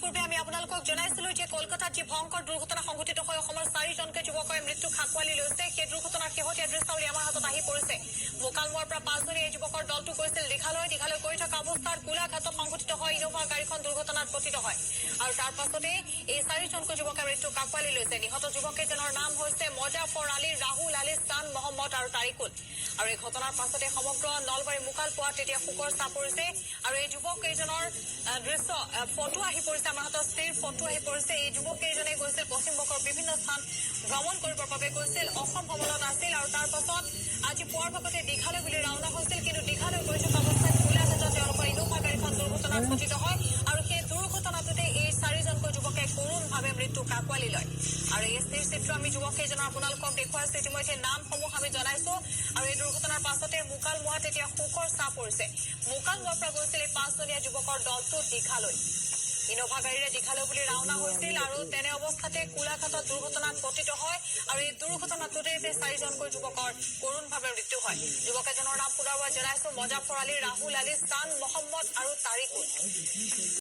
পূৰ্বে আমি আপোনালোকক জনাইছিলো যে কলকাতাত যি ভয়ংকৰ দুৰ্ঘটনা সংঘটিত হৈ অসমৰ চাৰিজনকৈ যুৱকে মৃত্যুক সাকোৱালি লৈছে, সেই দুৰ্ঘটনাৰ শেহতীয়া দৃশ্যাৱলী আমাৰ হাতত আহি পৰিছে। মোকালমোৱাৰ পৰা পাঁচজনীয়া এই যুৱকৰ দলটো গৈছিল দীঘালৈ। দীঘালৈ গৈ থকা অৱস্থাত গোলাঘাটত সংঘটিত হয় ইন'ভা গাড়ীখন দুৰ্ঘটনাত পতিত হয় আৰু তাৰ পাছতে এই চাৰিজনকৈ যুৱকে মৃত্যুক আঁকোৱালি লৈছে। নিহত যুৱককেইজনৰ নাম হৈছে মজাফৰ আলী, ৰাহুল আলী, স্তান মহম্মদ আৰু তাৰিকুল। আৰু এই ঘটনাৰ পাছতে সমগ্ৰ নলবাৰী মোকালমোৱাত তেতিয়া শোকৰ ছাঁ পৰিছে। আৰু এই যুৱক কেইজনৰ দৃশ্য ফটো আহি পৰিছে আমাৰ হাতত, স্থিৰ ফটো আহি পৰিছে। এই যুৱক কেইজনে গৈছিল পশ্চিমবংগৰ বিভিন্ন স্থান ভ্ৰমণ কৰিবৰ বাবে গৈছিল, অসম ভ্ৰমণত আছিল আৰু তাৰ পাছত আজি পুৱাৰ ভাগতে দীঘালৈ বুলি ৰাওনা হৈছিল। কিন্তু দীঘালৈ গৈ থকা অৱস্থাত গোলাঘাটত তেওঁলোকৰ ইন'ভা গাড়ীখন দুৰ্ঘটনাত পতিত হয় আৰু সেই দুৰ্ঘটনাটোতে এই চাৰিজনকৈ যুৱকে কৰুণভাৱে মৃত্যুক আঁকোৱালি লয়। আৰু এই স্থিৰ চিত্ৰ আমি যুৱক কেইজনৰ আপোনালোকক দেখুৱাইছো, ইতিমধ্যে নামসমূহ আমি জনাইছো। আৰু এই দুৰ্ঘটনাৰ পাছতে মোকালমোৱাত এতিয়া শোকৰ ছাঁ পৰিছে। মোকালমোৱাৰ পৰা গৈছিল এই পাঁচজনীয়া যুৱকৰ দলটো দীঘালৈ। ইন'ভা গাড়ীৰে দীঘালৈ বুলি ৰাওনা হৈছিল আৰু তেনে অৱস্থাতে গোলাঘাটত দুৰ্ঘটনাত পতিত হয় আৰু এই দুৰ্ঘটনাটোতে যে চাৰিজনকৈ যুৱকৰ কৰুণভাৱে মৃত্যু হয়। যুৱক এজনৰ নাম পুনৰবাৰ জনাইছো, মজাফৰ আলী, ৰাহুল আলী, স্তান মহম্মদ আৰু তাৰিকুল।